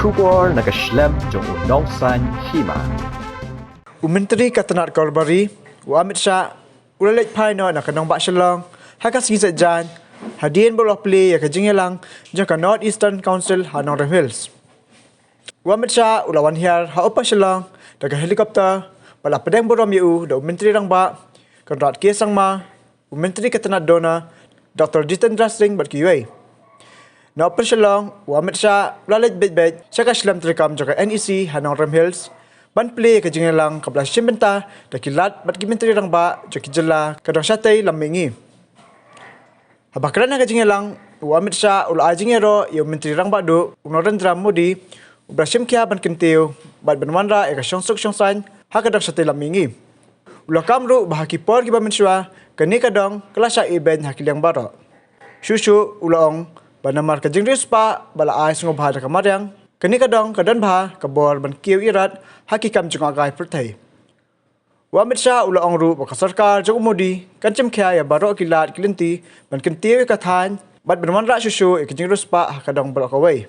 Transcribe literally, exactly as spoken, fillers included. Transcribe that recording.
Khubor na ka shlem jong u nongsan hima. U Myntri ka tnat kor bari, u Amit Shah, u la leit phai noh na ka nongbah Shillong ha ka sngi Saitjaiñ, hadien ba u la plie ïa ka jingïalang jong ka North Eastern Council ha Nongrim Hills. U Amit Shah u la wan hiar ha Upper Shillong da ka helicopter, bad la pdiang burom ïa u da u Myntri Rangbah Conrad K Sangma, u Myntri ka tnat DoNER, Doctor Jitendra Singh bad kiwei. Na Upper Shillong, u Amit Shah u la leit beit beit sha ka shlem treikam jong ka NEC ha Nongrim Hills, ban plie ïa ka jingïalang kaba la shim bynta da ki lad bad ki Myntri Rangbah jong ki jylla ka dong shatei lam mihngi. Haba kren ha ka jingïalang, u Amit Shah u la ai jingïaroh ïa u Myntri Rangbah Duh, u Narendra Modi, uba la shim khia ban kyntiew bad ban wanrah ïa ka shongsuk shongsaiñ ha ka dong shatei lam mihngi. U la kam ruh ba ha ki por kiba mynshuwa, kane ka dong ka la shah ibeiñ ha ki liang baroh. Shuh shuh u la ong ba namar ka jingriewspah ba la ai sngewbha da ka mariang, kane ka dong ka don bha ka bor ban kiew ïarap ha ki kam jngohkai pyrthei. U Amit Shah u la ong ruh ba ka sorkar jong u Modi kan shim khia ïa baroh ki lad ki lynti ban kyntiew ïa ka thaiñ bad ban wanrah shuh shuh ïa ka jingriewspah ha ka dong baroh kawei.